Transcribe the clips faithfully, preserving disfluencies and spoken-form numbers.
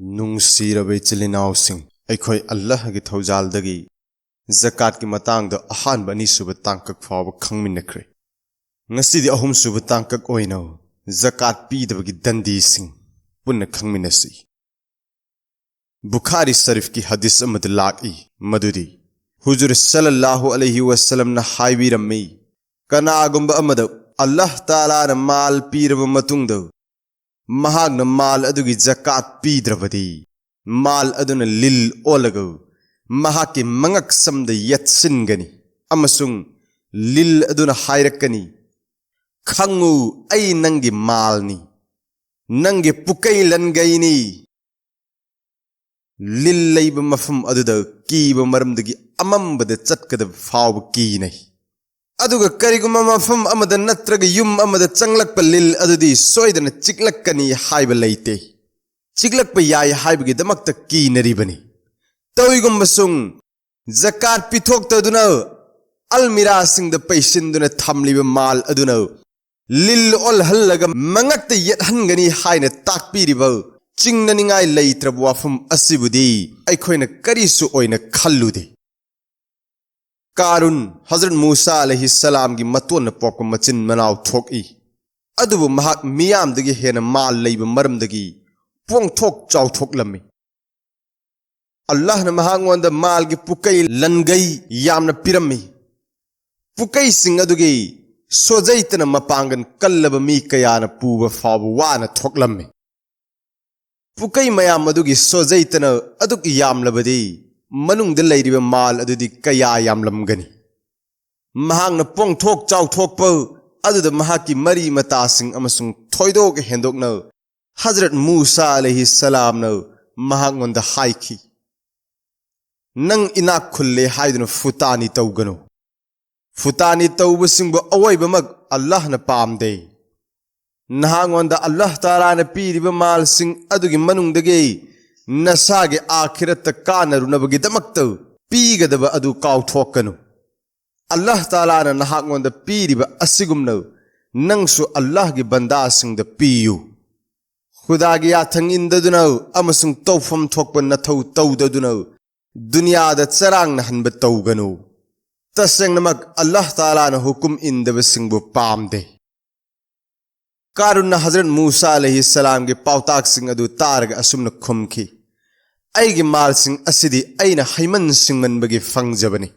ꯅꯨꯡꯁꯤꯔꯕ ꯏꯆꯤꯜ ꯏꯅꯥꯎꯁꯤꯡ, ꯑꯩꯈꯣꯏ ꯑꯜꯂꯥꯍꯒꯤ ꯊꯧꯖꯥꯜꯗꯒꯤ ꯖꯀꯥꯠꯀꯤ ꯃꯇꯥꯡꯗ ꯑꯍꯥꯟꯕ ꯑꯅꯤꯁꯨꯕ ꯇꯥꯡꯀꯛ ꯐꯥꯎꯕ ꯈꯪꯃꯤꯟꯅꯈ꯭ꯔꯦ꯫ ꯉꯁꯤꯗꯤ ꯑꯍꯨꯝꯁꯨꯕ ꯇꯥꯡꯀꯛ ꯑꯣꯏꯅ ꯖꯀꯥꯠ ꯄꯤꯗꯕꯒꯤ ꯗꯟꯗꯤꯁꯤꯡ ꯄꯨꯟꯅ ꯈꯪꯃꯤꯟꯅꯁꯤ꯫ ꯕꯨꯈꯥꯔꯤ ꯁꯔꯤꯐꯀꯤ ꯍꯗꯤꯁ ꯑꯃꯗ ꯂꯥꯛꯏ ꯃꯗꯨꯗꯤ ꯍꯨꯖꯨꯔ ꯁꯜꯂꯜꯂꯥꯍꯨ ꯑꯂꯩꯍꯤ ꯋꯁꯜꯂꯝꯅ ꯍꯥꯏꯕꯤꯔꯝꯃꯤ, ꯀꯅꯥꯒꯨꯝꯕ ꯑꯃꯗ ꯑꯜꯂꯥꯍ ꯇꯥꯂꯥꯅ ꯃꯥꯜ ꯄꯤꯔꯕ ꯃꯇꯨꯡꯗ ꯃꯍꯥꯛꯅ ꯃꯥꯜ ꯑꯗꯨꯒꯤ ꯖꯀꯥꯠ ꯄꯤꯗ꯭ꯔꯕꯗꯤ, ꯃꯥꯜ ꯑꯗꯨꯅ ꯂꯤꯜ ꯑꯣꯜꯂꯒ ꯃꯍꯥꯛꯀꯤ ꯃꯉꯛꯁꯝꯗ ꯌꯦꯠꯁꯤꯟꯒꯅꯤ ꯑꯃꯁꯨꯡ ꯂꯤꯜ ꯑꯗꯨꯅ ꯍꯥꯏꯔꯛꯀꯅꯤ, "ꯈꯪꯉꯨ, ꯑꯩ ꯅꯪꯒꯤ ꯃꯥꯜꯅꯤ, ꯅꯪꯒꯤ ꯄꯨꯀꯩ ꯂꯟꯒꯩꯅꯤ"꯫ ꯂꯤꯜ ꯂꯩꯕ ꯃꯐꯝ ꯑꯗꯨꯗ ꯀꯤꯕ ꯃꯔꯝꯗꯒꯤ ꯑꯃꯝꯕꯗ ꯆꯠꯀꯗꯕ ꯐꯥꯎꯕ ꯀꯤꯅꯩ꯫ ꯑꯗꯨꯒ ꯀꯔꯤꯒꯨꯝꯕ ꯃꯐꯝ ꯑꯃꯗ ꯅꯠꯇ꯭ꯔꯒ ꯌꯨꯝ ꯑꯃꯗ ꯆꯪꯂꯛꯄ ꯂꯤꯜ ꯑꯗꯨꯗꯤ ꯁꯣꯏꯗꯅ ꯆꯤꯛꯂꯛꯀꯅꯤ ꯍꯥꯏꯕ ꯂꯩꯇꯦ꯫ ꯆꯤꯛꯂꯛꯄ ꯌꯥꯏ ꯍꯥꯏꯕꯒꯤꯗꯃꯛꯇ ꯀꯤꯅꯔꯤꯕꯅꯤ꯫ ꯇꯧꯏꯒꯨꯝꯕꯁꯨꯡ ꯖꯀꯥꯠ ꯄꯤꯊꯣꯛꯇꯗꯨꯅ ꯑꯜꯃꯤꯔꯥꯁꯤꯡꯗ ꯄꯩꯁꯤꯟꯗꯨꯅ ꯊꯝꯂꯤꯕ ꯃꯥꯜ ꯑꯗꯨꯅ ꯂꯤꯜ ꯑꯣꯜꯍꯜꯂꯒ ꯃꯉꯛꯇ ꯌꯦꯠꯍꯟꯒꯅꯤ ꯍꯥꯏꯅ ꯇꯥꯛꯄꯤꯔꯤꯕ ꯆꯤꯡꯅꯅꯤꯡꯉꯥꯏ ꯂꯩꯇ꯭ꯔꯕ ꯋꯥꯐꯝ ꯑꯁꯤꯕꯨꯗꯤ ꯑꯩꯈꯣꯏꯅ ꯀꯔꯤꯁꯨ ꯑꯣꯏꯅ ꯈꯜꯂꯨꯗꯦ꯫ ꯀꯥꯔꯨꯟ, ꯍꯖꯔꯠ ꯃꯨꯁꯥ ꯑꯂꯩꯍꯤ ꯁꯂꯥꯝꯒꯤ ꯃꯇꯣꯟꯅ ꯄꯣꯛꯄ ꯃꯆꯤꯟ ꯃꯅꯥꯎ ꯊꯣꯛꯏ꯫ ꯑꯗꯨꯕꯨ ꯃꯍꯥꯛ ꯃꯤꯌꯥꯝꯗꯒꯤ ꯍꯦꯟꯅ ꯃꯥꯜ ꯂꯩꯕ ꯃꯔꯝꯗꯒꯤ ꯄꯣꯡꯊꯣꯛ ꯆꯥꯎꯊꯣꯛꯂꯝꯃꯤ꯫ ꯑꯜꯂꯥꯍꯅ ꯃꯍꯥꯛꯉꯣꯟꯗ ꯃꯥꯜꯒꯤ ꯄꯨꯀꯩ ꯂꯟꯒꯩ ꯌꯥꯝꯅ ꯄꯤꯔꯝꯃꯤ꯫ ꯄꯨꯀꯩꯁꯤꯡ ꯑꯗꯨꯒꯤ ꯁꯣꯖꯩꯇꯅ ꯃꯄꯥꯡꯒꯜ ꯀꯜꯂꯕ ꯃꯤ ꯀꯌꯥꯅ ꯄꯨꯕ ꯐꯥꯎꯕ ꯋꯥꯅ ꯊꯣꯛꯂꯝꯃꯤ꯫ ꯄꯨꯀꯩ ꯃꯌꯥꯝ ꯑꯗꯨꯒꯤ ꯁꯣꯖꯩꯇꯅ ꯑꯗꯨꯛ ꯌꯥꯝꯂꯕꯗꯤ ꯃꯅꯨꯡꯗ ꯂꯩꯔꯤꯕ ꯃꯥꯜ ꯑꯗꯨꯗꯤ ꯀꯌꯥ ꯌꯥꯝꯂꯝꯒꯅꯤ? ꯃꯍꯥꯛꯅ ꯄꯣꯡꯊꯣꯛ ꯆꯥꯎꯊꯣꯛꯄ ꯑꯗꯨꯗ ꯃꯍꯥꯛꯀꯤ ꯃꯔꯤ ꯃꯇꯥꯁꯤꯡ ꯑꯃꯁꯨꯡ ꯊꯣꯏꯗꯣꯛ ꯍꯦꯟꯗꯣꯛꯅ ꯍꯖꯔꯠ ꯃꯨꯁꯥ ꯑꯂꯩꯍꯤ ꯁꯂꯥꯝꯅ ꯃꯍꯥꯛꯉꯣꯟꯗ ꯍꯥꯏꯈꯤ, "ꯅꯪ ꯏꯅꯥꯛ ꯈꯨꯜꯂꯦ ꯍꯥꯏꯗꯨꯅ ꯐꯨꯇꯥꯅꯤ ꯇꯧꯒꯅꯨ꯫ ꯐꯨꯇꯥꯅꯤ ꯇꯧꯕꯁꯤꯡꯕꯨ ꯑꯋꯣꯏꯕꯃꯛ ꯑꯜꯂꯥꯍꯅ ꯄꯥꯝꯗꯦ꯫ ꯅꯍꯥꯛꯉꯣꯟꯗ ꯑꯜꯂꯥꯍ ꯇꯥꯂꯥꯅ ꯄꯤꯔꯤꯕ ꯃꯥꯜꯁꯤꯡ ꯑꯗꯨꯒꯤ ꯃꯅꯨꯡꯗꯒꯤ ꯅꯁꯥꯒꯤ ꯑꯥꯈꯤꯔꯠꯇ ꯀꯥꯟꯅꯔꯨꯅꯕꯒꯤꯗꯃꯛꯇ ꯄꯤꯒꯗꯕ ꯑꯗꯨ ꯀꯥꯎꯊꯣꯛꯀꯅꯨ꯫ ꯑꯜꯂꯥꯍ ꯇꯥꯂꯥꯅ ꯅꯍꯥꯛꯉꯣꯟꯗ ꯄꯤꯔꯤꯕ ꯑꯁꯤꯒꯨꯝꯅ ꯅꯪꯁꯨ ꯑꯜꯂꯥꯍꯒꯤ ꯕꯟꯗꯥꯁꯤꯡꯗ ꯄꯤꯌꯨ"꯫ ꯈꯨꯗꯥꯒꯤ ꯌꯥꯊꯪ ꯏꯟꯗꯗꯨꯅ ꯑꯃꯁꯨꯡ ꯇꯧꯐꯝ ꯊꯣꯛꯄ ꯅꯊꯧ ꯇꯧꯗꯗꯨꯅ ꯗꯨꯅꯤꯌꯥꯗ ꯆꯔꯥꯡꯅꯍꯟꯕ ꯇꯧꯒꯅꯨ꯫ ꯇꯁꯦꯡꯅꯃꯛ ꯑꯜꯂꯥꯍ ꯇꯥꯂꯥꯅ ꯍꯨꯀꯨꯝ ꯏꯟꯗꯕꯁꯤꯡꯕꯨ ꯄꯥꯝꯗꯦ꯫ ꯀꯥꯔꯨꯟꯅ ꯍꯖꯔꯠ ꯃꯨꯁꯥ ꯑꯂꯩꯍꯤ ꯁꯂꯥꯝꯒꯤ ꯄꯥꯎꯇꯥꯛꯁꯤꯡ ꯑꯗꯨ ꯇꯥꯔꯒ ꯑꯁꯨꯝꯅ ꯈꯨꯝꯈꯤ, "ꯑꯩꯒꯤ ꯃꯥꯜꯁꯤꯡ ꯑꯁꯤꯗꯤ ꯑꯩꯅ ꯍꯩꯃꯟ ꯁꯤꯡꯃꯟꯕꯒꯤ ꯐꯪꯖꯕꯅꯤ꯫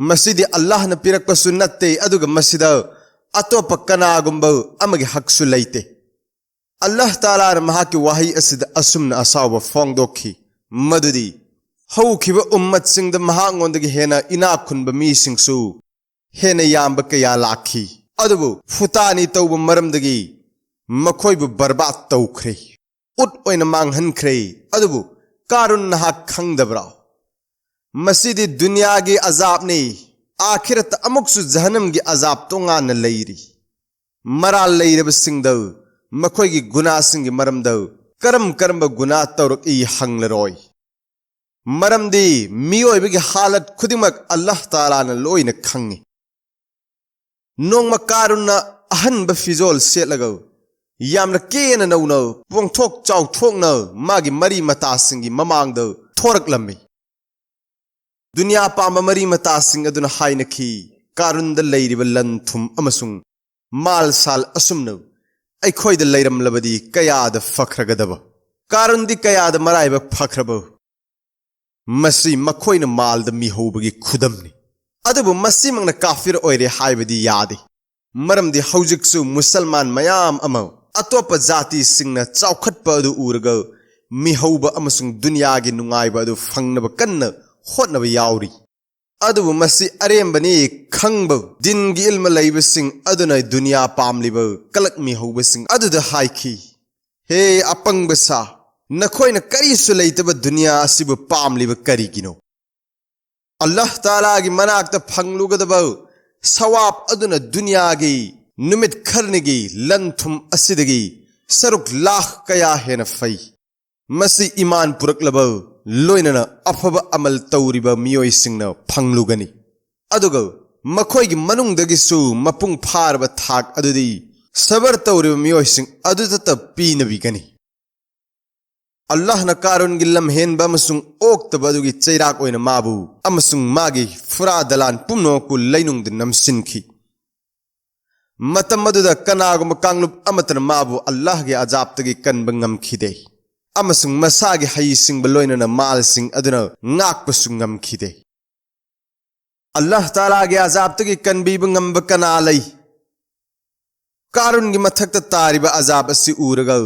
ꯃꯁꯤꯗꯤ ꯑꯜꯂꯥꯍꯅ ꯄꯤꯔꯛꯄꯁꯨ ꯅꯠꯇꯦ, ꯑꯗꯨꯒ ꯃꯁꯤꯗ ꯑꯇꯣꯞꯄ ꯀꯅꯥꯒꯨꯝꯕ ꯑꯃꯒꯤ ꯍꯛꯁꯨ ꯂꯩꯇꯦ꯫" ꯑꯜꯂꯥꯍ ꯇꯥꯂꯥꯅ ꯃꯍꯥꯛꯀꯤ ꯋꯥꯍꯩ ꯑꯁꯤꯗ ꯑꯁꯨꯝꯅ ꯑꯁꯥꯎꯕ ꯐꯣꯡꯗꯣꯛꯈꯤ, ꯃꯗꯨꯗꯤ ꯍꯧꯈꯤꯕ ꯎꯝꯃꯠꯁꯤꯡꯗ ꯃꯍꯥꯛꯉꯣꯟꯗꯒꯤ ꯍꯦꯟꯅ ꯏꯅꯥꯛ ꯈꯨꯟꯕ ꯃꯤꯁꯤꯡꯁꯨ ꯍꯦꯟꯅ ꯌꯥꯝꯕ ꯀꯌꯥ ꯂꯥꯛꯈꯤ, ꯑꯗꯨꯕꯨ ꯐꯨꯇꯥꯅꯤ ꯇꯧꯕ ꯃꯔꯝꯗꯒꯤ ꯃꯈꯣꯏꯕꯨ ꯕꯔꯕꯥꯗ ꯇꯧꯈ꯭ꯔꯦ, ꯎꯠ ꯑꯣꯏꯅ ꯃꯥꯡꯍꯟꯈ꯭ꯔꯦ꯫ ꯑꯗꯨꯕꯨ ꯀꯥꯔꯨꯟ ꯅꯍꯥꯛ ꯈꯪꯗꯕ꯭ꯔꯥ? ꯃꯁꯤꯗꯤ ꯗꯨꯅꯤꯌꯥꯒꯤ ꯑꯖꯥꯕꯅꯤ, ꯑꯥꯈꯤꯔꯠꯇ ꯑꯃꯨꯛꯁꯨ ꯖꯍꯟꯅꯝꯒꯤ ꯑꯖꯥꯕ ꯇꯣꯉꯥꯟꯅ ꯂꯩꯔꯤ꯫ ꯃꯔꯥꯜ ꯂꯩꯔꯕꯁꯤꯡꯗ ꯃꯈꯣꯏꯒꯤ ꯒꯨꯅꯥꯁꯤꯡꯒꯤ ꯃꯔꯝꯗ ꯀꯔꯝ ꯀꯔꯝꯕ ꯒꯨꯅꯥ ꯇꯧꯔꯛꯏ ꯍꯪꯂꯔꯣꯏ, ꯃꯔꯝꯗꯤ ꯃꯤꯑꯣꯏꯕꯒꯤ ꯍꯥꯂꯠ ꯈꯨꯗꯤꯡꯃꯛ ꯑꯜꯂꯥꯍ ꯇꯥꯂꯥꯅ ꯂꯣꯏꯅ ꯈꯪꯏ꯫ ꯅꯣꯡꯃ ꯀꯥꯔꯨꯟꯅ ꯑꯍꯟꯕ ꯐꯤꯖꯣꯜ ꯁꯦꯠꯂꯒ ꯌꯥꯝꯅ ꯀꯦꯅ ꯅꯧꯅ ꯄꯣꯡꯊꯣꯛ ꯆꯥꯎꯊꯣꯛꯅ ꯃꯥꯒꯤ ꯃꯔꯤ ꯃꯇꯥꯁꯤꯡꯒꯤ ꯃꯃꯥꯡꯗ ꯊꯣꯔꯛꯂꯝꯃꯤ꯫ ꯗꯨꯅꯤꯌꯥ ꯄꯥꯝꯕ ꯃꯔꯤ ꯃꯇꯥꯁꯤꯡ ꯑꯗꯨꯅ ꯍꯥꯏꯅꯈꯤ, "ꯀꯥꯔꯨꯟꯗ ꯂꯩꯔꯤꯕ ꯂꯟ ꯊꯨꯝ ꯑꯃꯁꯨꯡ ꯃꯥꯜ ꯁꯥꯜ ꯑꯁꯨꯝꯅ ꯑꯩꯈꯣꯏꯗ ꯂꯩꯔꯝꯂꯕꯗꯤ ꯀꯌꯥꯗ ꯐꯈ꯭ꯔꯒꯗꯕ! ꯀꯥꯔꯨꯟꯗꯤ ꯀꯌꯥꯗ ꯃꯔꯥꯏꯕꯛ ꯐꯈ꯭ꯔꯕ!" ꯃꯁꯤ ꯃꯈꯣꯏꯅ ꯃꯥꯜꯗ ꯃꯤꯍꯧꯕꯒꯤ ꯈꯨꯗꯝꯅꯤ꯫ ꯑꯗꯨꯕꯨ ꯃꯁꯤꯃꯛꯅ ꯀꯥꯐꯤꯔ ꯑꯣꯏꯔꯦ ꯍꯥꯏꯕꯗꯤ ꯌꯥꯗꯦ, ꯃꯔꯝꯗꯤ ꯍꯧꯖꯤꯛꯁꯨ ꯃꯨꯁꯜꯃꯥꯟ ꯃꯌꯥꯝ ꯑꯃ ꯑꯇꯣꯞꯄ ꯖꯥꯇꯤꯁꯤꯡꯅ ꯆꯥꯎꯈꯠꯄ ꯑꯗꯨ ꯎꯔꯒ ꯃꯤꯍꯧꯕ ꯑꯃꯁꯨꯡ ꯗꯨꯅꯤꯌꯥꯒꯤ ꯅꯨꯡꯉꯥꯏꯕ ꯑꯗꯨ ꯐꯪꯅꯕ ꯀꯟꯅ ꯍꯣꯠꯅꯕ ꯌꯥꯎꯔꯤ꯫ ꯑꯗꯨꯕꯨ ꯃꯁꯤ ꯑꯔꯦꯝꯕꯅꯤ ꯈꯪꯕ ꯗꯤꯟꯒꯤ ꯏꯜꯃ ꯂꯩꯕꯁꯤꯡ ꯑꯗꯨꯅ ꯗꯨꯅꯤꯌꯥ ꯄꯥꯝꯂꯤꯕ ꯀꯂꯛ ꯃꯤꯍꯧꯕꯁꯤꯡ ꯑꯗꯨꯗ ꯍꯥꯏꯈꯤ, "ꯍꯦ ꯑꯄꯪꯕ ꯁꯥ, ꯅꯈꯣꯏꯅ ꯀꯔꯤꯁꯨ ꯂꯩꯇꯕ ꯗꯨꯅꯤꯌꯥ ꯑꯁꯤꯕꯨ ꯄꯥꯝꯂꯤꯕ ꯀꯔꯤꯒꯤꯅꯣ? ꯑꯜꯂꯥꯍ ꯇꯥꯂꯥꯒꯤ ꯃꯅꯥꯛꯇ ꯐꯪꯂꯨꯒꯗꯕ ꯁꯋꯥꯕ ꯑꯗꯨꯅ ꯗꯨꯅꯤꯌꯥꯒꯤ ꯅꯨꯃꯤꯠ ꯈꯔꯅꯤꯒꯤ ꯂꯟ ꯊꯨꯝ ꯑꯁꯤꯗꯒꯤ ꯁꯔꯨꯛ ꯂꯥꯈ ꯀꯌꯥ ꯍꯦꯟꯅ ꯐꯩ꯫ ꯃꯁꯤ ꯏꯃꯥꯟ ꯄꯨꯔꯛꯂꯕ, ꯂꯣꯏꯅꯅ ꯑꯐꯕ ꯑꯃꯜ ꯇꯧꯔꯤꯕ ꯃꯤꯑꯣꯏꯁꯤꯡꯅ ꯐꯪꯂꯨꯒꯅꯤ꯫ ꯑꯗꯨꯒ ꯃꯈꯣꯏꯒꯤ ꯃꯅꯨꯡꯗꯒꯤꯁꯨ ꯃꯄꯨꯡ ꯐꯥꯔꯕ ꯊꯥꯛ ꯑꯗꯨꯗꯤ ꯁꯕꯔ ꯇꯧꯔꯤꯕ ꯃꯤꯑꯣꯏꯁꯤꯡ ꯑꯗꯨꯗꯇ ꯄꯤꯅꯕꯤꯒꯅꯤ꯫ ꯑꯜꯂꯥꯍꯅ ꯀꯥꯔꯨꯟꯒꯤ ꯂꯝꯍꯦꯟꯕ ꯑꯃꯁꯨꯡ ꯑꯣꯛꯇꯕ ꯑꯗꯨꯒꯤ ꯆꯩꯔꯥꯛ ꯑꯣꯏꯅ ꯃꯥꯕꯨ ꯑꯃꯁꯨꯡ ꯃꯥꯒꯤ ꯐꯨꯔꯥ ꯗꯂꯥꯟ ꯄꯨꯝꯅꯃꯛꯄꯨ ꯂꯩꯅꯨꯡꯗ ꯅꯝꯁꯤꯟꯈꯤ꯫ ꯃꯇꯝ ꯑꯗꯨꯗ ꯀꯅꯥꯒꯨꯝꯕ ꯀꯥꯡꯂꯨꯞ ꯑꯃꯠꯇꯅ ꯃꯥꯕꯨ ꯑꯜꯂꯥꯍꯒꯤ ꯑꯖꯥꯕꯇꯒꯤ ꯀꯟꯕ ꯉꯝꯈꯤꯗꯦ, ꯑꯃꯁꯨꯡ ꯃꯁꯥꯒꯤ ꯍꯩꯁꯤꯡꯕ ꯂꯣꯏꯅꯅ ꯃꯥꯜꯁꯤꯡ ꯑꯗꯨꯅ ꯉꯥꯛꯄꯁꯨ ꯉꯝꯈꯤꯗꯦ꯫ ꯑꯜꯂꯥꯍ ꯇꯥꯂꯥꯒꯤ ꯑꯖꯥꯕꯇꯒꯤ ꯀꯟꯕꯤꯕ ꯉꯝꯕ ꯀꯅꯥ ꯂꯩ? ꯀꯥꯔꯨꯟꯒꯤ ꯃꯊꯛꯇ ꯇꯥꯔꯤꯕ ꯑꯖꯥꯕ ꯑꯁꯤ ꯎꯔꯒ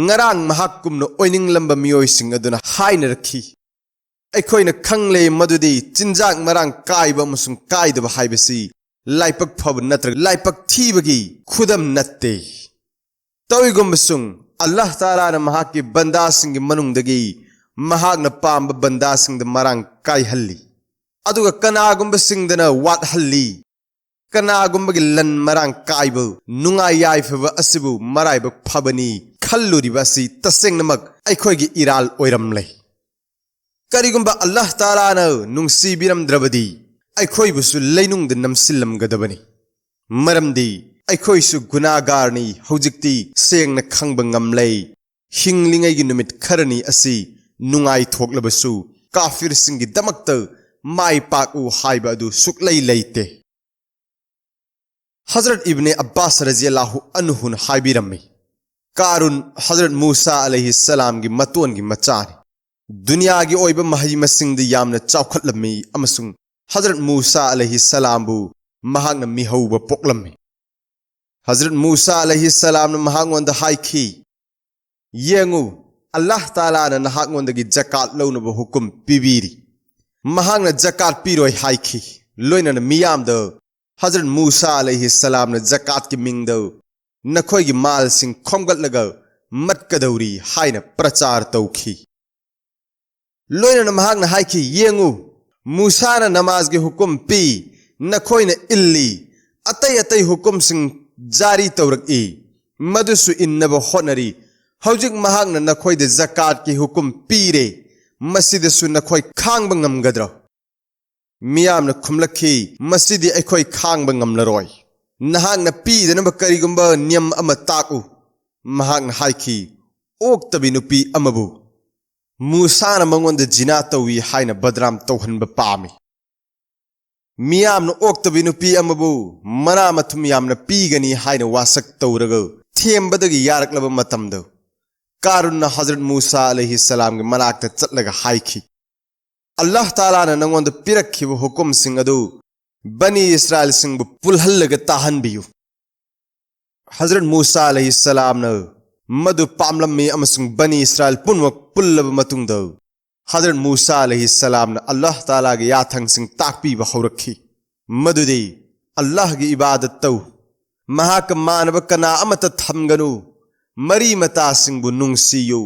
ꯉꯔꯥꯡ ꯃꯍꯥꯛꯀꯨꯝꯅ ꯑꯣꯏꯅꯤꯡꯂꯝꯕ ꯃꯤꯑꯣꯏꯁꯤꯡ ꯑꯗꯨꯅ ꯍꯥꯏꯅꯔꯛꯈꯤ, "ꯑꯩꯈꯣꯏꯅ ꯈꯪꯂꯦ ꯃꯗꯨꯗꯤ ꯆꯤꯟꯖꯥꯛ ꯃꯔꯥꯡ ꯀꯥꯏꯕ ꯑꯃꯁꯨꯡ ꯀꯥꯏꯗꯕ ꯍꯥꯏꯕꯁꯤ ꯂꯥꯏꯕꯛ ꯐꯕ ꯅꯠꯇ꯭ꯔꯒ ꯂꯥꯏꯕꯛ ꯊꯤꯕꯒꯤ ꯈꯨꯗꯝ ꯅꯠꯇꯦ꯫ ꯇꯧꯏꯒꯨꯝꯕꯁꯨꯡ, ꯑꯜꯂꯥꯍ ꯇꯥꯂꯥꯅ ꯃꯍꯥꯛꯀꯤ ꯕꯟꯗꯥꯁꯤꯡꯒꯤ ꯃꯅꯨꯡꯗꯒꯤ ꯃꯍꯥꯛꯅ ꯄꯥꯝꯕ ꯕꯟꯗꯥꯁꯤꯡꯗ ꯃꯔꯥꯡ ꯀꯥꯏꯍꯜꯂꯤ, ꯑꯗꯨꯒ ꯀꯅꯥꯒꯨꯝꯕꯁꯤꯡꯗꯅ ꯋꯥꯠꯍꯜꯂꯤ꯫ ꯀꯅꯥꯒꯨꯝꯕꯒꯤ ꯂꯟ ꯃꯔꯥꯡ ꯀꯥꯏꯕ, ꯅꯨꯡꯉꯥꯏ ꯌꯥꯏꯐꯕ ꯑꯁꯤꯕꯨ ꯃꯔꯥꯏꯕꯛ ꯐꯕꯅꯤ ꯈꯜꯂꯨꯔꯤꯕ ꯑꯁꯤ ꯇꯁꯦꯡꯅꯃꯛ ꯑꯩꯈꯣꯏꯒꯤ ꯏꯔꯥꯜ ꯑꯣꯏꯔꯝꯂꯦ꯫ ꯀꯔꯤꯒꯨꯝꯕ ꯑꯜꯂꯥꯍ ꯇꯥꯂꯥꯅ ꯅꯨꯡꯁꯤꯕꯤꯔꯝꯗ꯭ꯔꯕꯗꯤ ꯑꯩꯈꯣꯏꯕꯨꯁꯨ ꯂꯩꯅꯨꯡꯗ ꯅꯝꯁꯤꯜꯂꯝꯒꯗꯕꯅꯤ꯫ ꯃꯔꯝꯗꯤ ꯑꯩꯈꯣꯏꯁꯨ ꯒꯨꯅꯥꯒꯥꯔꯅꯤ, ꯍꯧꯖꯤꯛꯇꯤ ꯁꯦꯡꯅ ꯈꯪꯕ ꯉꯝꯂꯦ꯫ ꯍꯤꯡꯂꯤꯉꯩꯒꯤ ꯅꯨꯃꯤꯠ ꯈꯔꯅꯤ ꯑꯁꯤ ꯅꯨꯡꯉꯥꯏꯊꯣꯛꯂꯕꯁꯨ ꯀꯥꯐꯤꯔꯁꯤꯡꯒꯤꯗꯃꯛꯇ ꯃꯥꯏ ꯄꯥꯛꯎ ꯍꯥꯏꯕ ꯑꯗꯨ ꯁꯨꯛꯂꯩ ꯂꯩꯇꯦ"꯫ ꯍꯖꯔꯠ ꯏꯕꯅꯦ ꯑꯕꯥꯁ ꯔꯖꯤꯌꯜꯂꯥꯍꯨ ꯑꯟꯍꯨꯅ ꯍꯥꯏꯕꯤꯔꯝꯃꯤ, ꯀꯥꯔꯨꯟ ꯍꯖꯔꯠ ꯃꯨꯁꯥ ꯑꯂꯩꯍꯤ ꯁꯂꯥꯝꯒꯤ ꯃꯇꯣꯟꯒꯤ ꯃꯆꯥꯅꯤ꯫ ꯗꯨꯅꯤꯌꯥꯒꯤ ꯑꯣꯏꯕ ꯃꯍꯩ ꯃꯁꯤꯡꯗꯤ ꯌꯥꯝꯅ ꯆꯥꯎꯈꯠꯂꯝꯃꯤ ꯑꯃꯁꯨꯡ ꯍꯖꯔꯠ ꯃꯨꯁꯥ ꯑꯂꯩꯍꯤ ꯁꯂꯥꯝꯕꯨ ꯃꯍꯥꯛꯅ ꯃꯤꯍꯧꯕ ꯄꯣꯛꯂꯝꯃꯤ꯫ ꯍꯖꯔꯠ ꯃꯨꯁꯥ ꯑꯂꯩꯍꯤ ꯁꯂꯥꯝꯅ ꯃꯍꯥꯛꯉꯣꯟꯗ ꯍꯥꯏꯈꯤ, "ꯌꯦꯡꯉꯨ, ꯑꯜꯂꯥꯍ ꯇꯥꯂꯥꯅ ꯅꯍꯥꯛꯉꯣꯟꯗꯒꯤ ꯖꯀꯥꯠ ꯂꯧꯅꯕ ꯍꯨꯀꯨꯝ ꯄꯤꯕꯤꯔꯤ"꯫ ꯃꯍꯥꯛꯅ ꯖꯀꯥꯠ ꯄꯤꯔꯣꯏ ꯍꯥꯏꯈꯤ꯫ ꯂꯣꯏꯅꯅ ꯃꯤꯌꯥꯝꯗ ꯍꯖꯔꯠ ꯃꯨꯁꯥ ꯑꯂꯩꯍꯤ ꯁꯂꯥꯝꯅ ꯖꯀꯥꯠꯀꯤ ꯃꯤꯡꯗ "ꯅꯈꯣꯏꯒꯤ ꯃꯥꯜꯁꯤꯡ ꯈꯣꯝꯒꯠꯂꯒ ꯃꯠꯀꯗꯧꯔꯤ" ꯍꯥꯏꯅ ꯄ꯭ꯔꯆꯥꯔ ꯇꯧꯈꯤ꯫ ꯂꯣꯏꯅꯅ ꯃꯍꯥꯛꯅ ꯍꯥꯏꯈꯤ, "ꯌꯦꯡꯉꯨ, ꯃꯨꯁꯥꯅ ꯅꯃꯥꯖꯒꯤ ꯍꯨꯀꯨꯝ ꯄꯤ, ꯅꯈꯣꯏꯅ ꯏꯜꯂꯤ, ꯑꯇꯩ ꯑꯇꯩ ꯍꯨꯀꯨꯝꯁꯤꯡ ꯖꯥꯔꯤ ꯇꯧꯔꯛꯏ, ꯃꯗꯨꯁꯨ ꯏꯟꯅꯕ ꯍꯣꯠꯅꯔꯤ꯫ ꯍꯧꯖꯤꯛ ꯃꯍꯥꯛꯅ ꯅꯈꯣꯏꯗ ꯖꯀꯥꯠꯀꯤ ꯍꯨꯀꯨꯝ ꯄꯤꯔꯦ, ꯃꯁꯤꯗꯁꯨ ꯅꯈꯣꯏ ꯈꯥꯡꯕ ꯉꯝꯒꯗ꯭ꯔꯣ?" ꯃꯤꯌꯥꯝꯅ ꯈꯨꯝꯂꯛꯈꯤ, "ꯃꯁꯤꯗꯤ ꯑꯩꯈꯣꯏ ꯈꯥꯡꯕ ꯉꯝꯂꯔꯣꯏ"꯫ "ꯅꯍꯥꯛꯅ ꯄꯤꯗꯅꯕ ꯀꯔꯤꯒꯨꯝꯕ ꯅꯤꯌꯝ ꯑꯃ ꯇꯥꯛꯎ꯫" ꯃꯍꯥꯛꯅ ꯍꯥꯏꯈꯤ, "ꯑꯣꯛꯇꯕꯤ ꯅꯨꯄꯤ ꯑꯃꯕꯨ꯫ ꯃꯨꯁꯥꯅ ꯃꯉꯣꯟꯗ ꯖꯤꯅꯥ ꯇꯧꯏ ꯍꯥꯏꯅ ꯕꯗꯅꯥꯝ ꯇꯧꯍꯟꯕ ꯄꯥꯝꯃꯤ꯫" ꯃꯤꯌꯥꯝꯅ ꯑꯣꯛꯇꯕꯤ ꯅꯨꯄꯤ ꯑꯃꯕꯨ ꯃꯅꯥ ꯃꯊꯨꯝ ꯌꯥꯝꯅ ꯄꯤꯒꯅꯤ ꯍꯥꯏꯅ ꯋꯥꯁꯛ ꯇꯧꯔꯒ ꯊꯦꯝꯕꯗꯒꯤ ꯌꯥꯔꯛꯂꯕ ꯃꯇꯝꯗ, ꯀꯥꯔꯨꯟꯅ ꯍꯖꯔꯠ ꯃꯨꯁꯥ ꯑꯂꯩꯍꯤ ꯁꯂꯥꯝꯒꯤ ꯃꯅꯥꯛꯇ ꯆꯠꯂꯒ ꯍꯥꯏꯈꯤ, "ꯑꯜꯂꯥꯍ ꯇꯥꯂꯥꯅ ꯅꯉꯣꯟꯗ ꯄꯤꯔꯛꯈꯤꯕ ꯍꯨꯀꯨꯝꯁꯤꯡ ꯑꯗꯨ ꯕꯅꯤ ꯏꯁꯔꯥꯏꯜꯁꯤꯡꯕꯨ ꯄꯨꯜꯍꯜꯂꯒ ꯇꯥꯍꯟꯕꯤꯌꯨ꯫" ꯍꯖꯔꯠ ꯃꯨꯁꯥ ꯑꯂꯩꯍꯤ ꯁꯂꯥꯝꯅ ꯃꯗꯨ ꯄꯥꯝꯂꯝꯃꯤ ꯑꯃꯁꯨꯡ ꯕꯅꯤ ꯏꯁꯔꯥꯏꯜ ꯄꯨꯝꯅꯃꯛ ꯄꯨꯜꯂꯕ ꯃꯇꯨꯡꯗ, ꯍꯖꯔꯠ ꯃꯨꯁꯥ ꯑꯂꯩꯍꯤ ꯁꯂꯥꯝꯅ ꯑꯜꯂꯥꯍ ꯇꯥꯂꯥꯒꯤ ꯌꯥꯊꯪꯁꯤꯡ ꯇꯥꯛꯄꯤꯕ ꯍꯧꯔꯛꯈꯤ꯫ ꯃꯗꯨꯗꯤ, "ꯑꯜꯂꯥꯍꯒꯤ ꯏꯕꯥꯗꯠ ꯇꯧ, ꯃꯍꯥꯛꯀ ꯃꯥꯟꯅꯕ ꯀꯅꯥ ꯑꯃꯠꯇ ꯊꯝꯒꯅꯨ, ꯃꯔꯤ ꯃꯇꯥꯁꯤꯡꯕꯨ ꯅꯨꯡꯁꯤꯌꯨ꯫"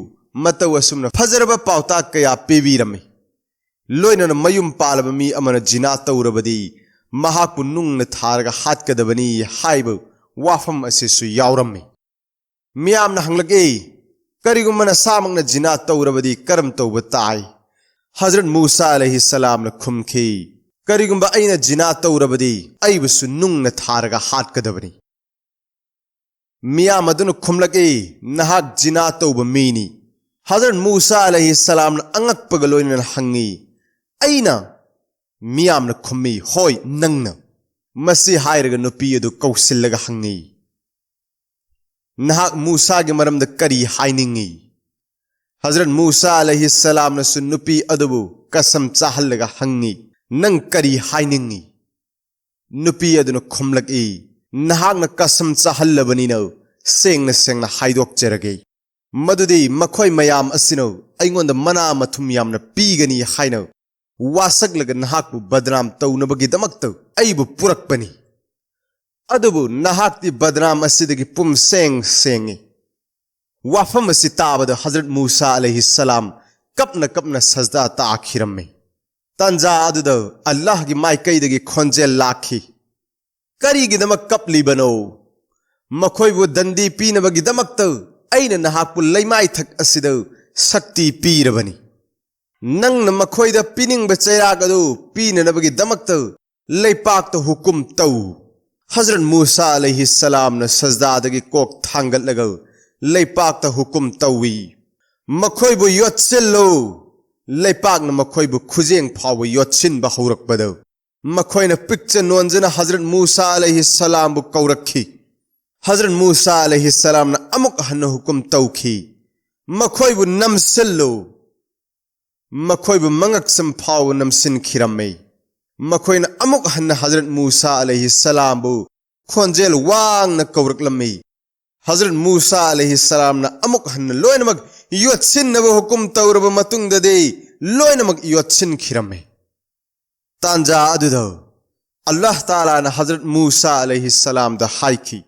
ꯃꯇꯧ ꯑꯁꯨꯝꯅ ꯐꯖꯔꯕ ꯄꯥꯎꯇꯥꯛ ꯀꯌꯥ ꯄꯤꯕꯤꯔꯝꯃꯤ꯫ ꯂꯣꯏꯅꯅ ꯃꯌꯨꯝ ꯄꯥꯜꯂꯕ ꯃꯤ ꯑꯃꯅ ꯖꯤꯅꯥ ꯇꯧꯔꯕꯗꯤ ꯃꯍꯥꯛꯄꯨ ꯅꯨꯡꯅ ꯊꯥꯔꯒ ꯍꯥꯠꯀꯗꯕꯅꯤ ꯍꯥꯏꯕ ꯋꯥꯐꯝ ꯑꯁꯤꯁꯨ ꯌꯥꯎꯔꯝꯃꯤ꯫ ꯃꯤꯌꯥꯝꯅ ꯍꯪꯂꯛꯏ, "ꯀꯔꯤꯒꯨꯝꯕ ꯅꯁꯥꯃꯛꯅ ꯖꯤꯅꯥ ꯇꯧꯔꯕꯗꯤ ꯀꯔꯝ ꯇꯧꯕ ꯇꯥꯏ?" ꯍꯖꯔꯠ ꯃꯨꯁꯥ ꯑꯂꯩꯍꯤ ꯁꯂꯥꯝꯅ ꯈꯨꯝꯈꯤ, "ꯀꯔꯤꯒꯨꯝꯕ ꯑꯩꯅ ꯖꯤꯅꯥ ꯇꯧꯔꯕꯗꯤ ꯑꯩꯕꯨꯁꯨ ꯅꯨꯡꯅ ꯊꯥꯔꯒ ꯍꯥꯠꯀꯗꯕꯅꯤ꯫" ꯃꯤꯌꯥꯝ ꯑꯗꯨꯅ ꯈꯨꯝꯂꯛꯏ, "ꯅꯍꯥꯛ ꯖꯤꯅꯥ ꯇꯧꯕ ꯃꯤꯅꯤ꯫" ꯍꯖꯔꯠ ꯃꯨꯁꯥ ꯑꯂꯩꯍꯤ ꯁꯂꯥꯝꯅ ꯑꯉꯛꯄꯒ ꯂꯣꯏꯅꯅ ꯍꯪꯉꯤ, "ꯑꯩꯅ?" ꯃꯤꯌꯥꯝꯅ ꯈꯨꯝꯃꯤ, "ꯍꯣꯏ, ꯅꯪꯅ꯫" ꯃꯁꯤ ꯍꯥꯏꯔꯒ ꯅꯨꯄꯤ ꯑꯗꯨ ꯀꯧꯁꯤꯜꯂꯒ ꯍꯪꯉꯤ, "ꯅꯍꯥꯛ ꯃꯨꯁꯥꯒꯤ ꯃꯔꯝꯗ ꯀꯔꯤ ꯍꯥꯏꯅꯤꯡꯉꯤ?" ꯍꯖꯔꯠ ꯃꯨꯁꯥ ꯑꯂꯩꯍꯤ ꯁꯂꯥꯝꯅꯁꯨ ꯅꯨꯄꯤ ꯑꯗꯨꯕꯨ ꯀꯁꯝ ꯆꯥꯍꯜꯂꯒ ꯍꯪꯉꯤ, "ꯅꯪ ꯀꯔꯤ ꯍꯥꯏꯅꯤꯡꯉꯤ?" ꯅꯨꯄꯤ ꯑꯗꯨꯅ ꯈꯨꯝꯂꯛꯏ, "ꯅꯍꯥꯛꯅ ꯀꯁꯝ ꯆꯥꯍꯜꯂꯕꯅꯤꯅ ꯁꯦꯡꯅ ꯁꯦꯡꯅ ꯍꯥꯏꯗꯣꯛꯆꯔꯒꯦ꯫ ꯃꯗꯨꯗꯤ ꯃꯈꯣꯏ ꯃꯌꯥꯝ ꯑꯁꯤꯅ ꯑꯩꯉꯣꯟꯗ ꯃꯅꯥ ꯃꯊꯨꯝ ꯌꯥꯝꯅ ꯄꯤꯒꯅꯤ ꯍꯥꯏꯅ ꯋꯥꯁꯛꯂꯒ ꯅꯍꯥꯛꯄꯨ ꯕꯗꯅꯥꯝ ꯇꯧꯅꯕꯒꯤꯗꯃꯛꯇ ꯑꯩꯕꯨ ꯄꯨꯔꯛꯄꯅꯤ꯫ ꯑꯗꯨꯕꯨ ꯅꯍꯥꯛꯇꯤ ꯕꯗꯅꯥꯝ ꯑꯁꯤꯗꯒꯤ ꯄꯨꯝꯁꯦꯡ ꯁꯦꯡꯉꯤ꯫" ꯋꯥꯐꯝ ꯑꯁꯤ ꯇꯥꯕꯗ ꯍꯖꯔꯠ ꯃꯨꯁꯥ ꯑꯂꯩꯍꯤ ꯁꯂꯥꯝ ꯀꯞꯅ ꯀꯞꯅ ꯁꯖꯗꯥ ꯇꯥꯈꯤꯔꯝꯃꯤ꯫ ꯇꯥꯟꯖꯥ ꯑꯗꯨꯗ ꯑꯜꯂꯥꯍꯒꯤ ꯃꯥꯏꯀꯩꯗꯒꯤ ꯈꯣꯟꯖꯦꯜ ꯂꯥꯛꯈꯤ, "ꯀꯔꯤꯒꯤꯗꯃꯛ ꯀꯞꯂꯤꯕꯅꯣ? ꯃꯈꯣꯏꯕꯨ ꯗꯟꯗꯤ ꯄꯤꯅꯕꯒꯤꯗꯃꯛꯇ ꯑꯩꯅ ꯅꯍꯥꯛꯄꯨ ꯂꯩꯃꯥꯏꯊꯛ ꯑꯁꯤꯗ ꯁꯛꯇꯤ ꯄꯤꯔꯕꯅꯤ꯫ ꯅꯪꯅ ꯃꯈꯣꯏꯗ ꯄꯤꯅꯤꯡꯕ ꯆꯩꯔꯥꯛ ꯑꯗꯨ ꯄꯤꯅꯅꯕꯒꯤꯗꯃꯛꯇ ꯂꯩꯄꯥꯛꯇ ꯍꯨꯀꯨꯝ ꯇꯧ꯫ ꯍꯖꯔꯠ ꯃꯨꯁꯥ ꯑꯂꯩꯍꯤ ꯁꯂꯥꯝꯅ ꯁꯖꯗꯥꯗꯒꯤ ꯀꯣꯛ ꯊꯥꯡꯒꯠꯂꯒ ꯂꯩꯄꯥꯛꯇ ꯍꯨꯀꯨꯝ ꯇꯧꯏ, "ꯃꯈꯣꯏꯕꯨ ꯌꯣꯠꯁꯤꯜꯂꯨ!" ꯂꯩꯄꯥꯛꯅ ꯃꯈꯣꯏꯕꯨ ꯈꯨꯖꯦꯡ ꯐꯥꯎꯕ ꯌꯣꯠꯁꯤꯟꯕ ꯍꯧꯔꯛꯄꯗ ꯃꯈꯣꯏꯅ ꯄꯤꯛꯆ ꯅꯣꯟꯖꯅ ꯍꯖꯔꯠ ꯃꯨꯁꯥ ꯑꯂꯩꯍꯤ ꯁꯂꯥꯝꯕꯨ ꯀꯧꯔꯛꯈꯤ꯫ ꯍꯖꯔꯠ ꯃꯨꯁꯥ ꯑꯂꯩꯍꯤ ꯁꯂꯥꯝꯅ ꯑꯃꯨꯛ ꯍꯟꯅ ꯍꯨꯀꯨꯝ ꯇꯧꯈꯤ, "ꯃꯈꯣꯏꯕꯨ ꯅꯝꯁꯤꯜꯂꯨ!" ꯃꯈꯣꯏꯕꯨ ꯃꯉꯛꯁꯝ ꯐꯥꯎꯕ ꯅꯝꯁꯤꯟꯈꯤꯔꯝꯃꯤ꯫ ꯃꯈꯣꯏꯅ ꯑꯃꯨꯛ ꯍꯟꯅ ꯍꯖꯔꯠ ꯃꯨꯁꯥ ꯑꯂꯩꯍꯤ ꯁꯂꯥꯝꯕꯨ ꯈꯣꯟꯖꯦꯜ ꯋꯥꯡꯅ ꯀꯧꯔꯛꯂꯝꯃꯤ꯫ ꯍꯖꯔꯠ ꯃꯨꯁꯥ ꯑꯂꯩꯍꯤ ꯁꯂꯥꯝꯅ ꯑꯃꯨꯛ ꯍꯟꯅ ꯂꯣꯏꯅꯃꯛ ꯌꯣꯠꯁꯤꯟꯅꯕ ꯍꯨꯀꯨꯝ ꯇꯧꯔꯕ ꯃꯇꯨꯡꯗꯗꯤ ꯂꯣꯏꯅꯃꯛ ꯌꯣꯠꯁꯤꯟꯈꯤꯔꯝꯃꯤ꯫ ꯇꯥꯟꯖꯥ ꯑꯗꯨꯗ ꯑꯜꯂꯥꯍ ꯇꯥꯂꯥꯅ ꯍꯖꯔꯠ ꯃꯨꯁꯥ ꯑꯂꯩꯍꯤ ꯁꯂꯥꯝꯗ ꯍꯥꯏꯈꯤ,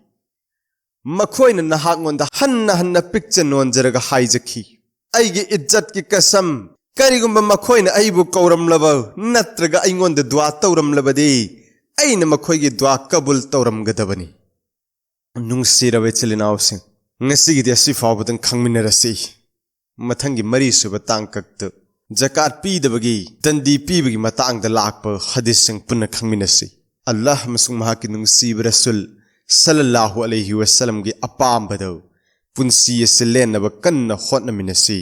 "ꯃꯈꯣꯏꯅ ꯅꯍꯥꯛꯉꯣꯟꯗ ꯍꯟꯅ ꯍꯟꯅ ꯄꯤꯛꯆ ꯅꯣꯟꯖꯔꯒ ꯍꯥꯏꯖꯈꯤ, ꯑꯩꯒꯤ ꯏꯖꯠꯀꯤ ꯀꯁꯝ, ꯀꯔꯤꯒꯨꯝꯕ ꯃꯈꯣꯏꯅ ꯑꯩꯕꯨ ꯀꯧꯔꯝꯂꯕ ꯅꯠꯇ꯭ꯔꯒ ꯑꯩꯉꯣꯟꯗ ꯗꯨꯋꯥ ꯇꯧꯔꯝꯂꯕꯗꯤ ꯑꯩꯅ ꯃꯈꯣꯏꯒꯤ ꯗꯨꯋꯥ ꯀꯕꯨꯜ ꯇꯧꯔꯝꯒꯗꯕꯅꯤ"꯫ ꯅꯨꯡꯁꯤꯔꯕ ꯏꯆꯤꯜ ꯏꯅꯥꯎꯁꯤꯡ, ꯉꯁꯤꯒꯤꯗꯤ ꯑꯁꯤ ꯐꯥꯎꯕꯗꯪ ꯈꯪꯃꯤꯟꯅꯔꯁꯤ꯫ ꯃꯊꯪꯒꯤ ꯃꯔꯤꯁꯨꯕ ꯇꯥꯡꯀꯛꯇ ꯖꯀꯥꯠ ꯄꯤꯗꯕꯒꯤ ꯗꯟꯗꯤ ꯄꯤꯕꯒꯤ ꯃꯇꯥꯡꯗ ꯂꯥꯛꯄ ꯍꯗꯤꯁꯁꯤꯡ ꯄꯨꯟꯅ ꯈꯪꯃꯤꯟꯅꯁꯤ꯫ ꯑꯜꯂꯥꯍ ꯑꯃꯁꯨꯡ ꯃꯍꯥꯛꯀꯤ ꯅꯨꯡꯁꯤꯕ ꯔꯁꯨꯜ ꯁꯜꯂꯜꯂꯥꯍꯨ ꯑꯂꯩꯍꯤ ꯋꯁꯜꯂꯝꯒꯤ ꯑꯄꯥꯝꯕꯗ ꯄꯨꯟꯁꯤ ꯑꯁꯤ ꯂꯦꯟꯅꯕ ꯀꯟꯅ ꯍꯣꯠꯅꯃꯤꯟꯅꯁꯤ꯫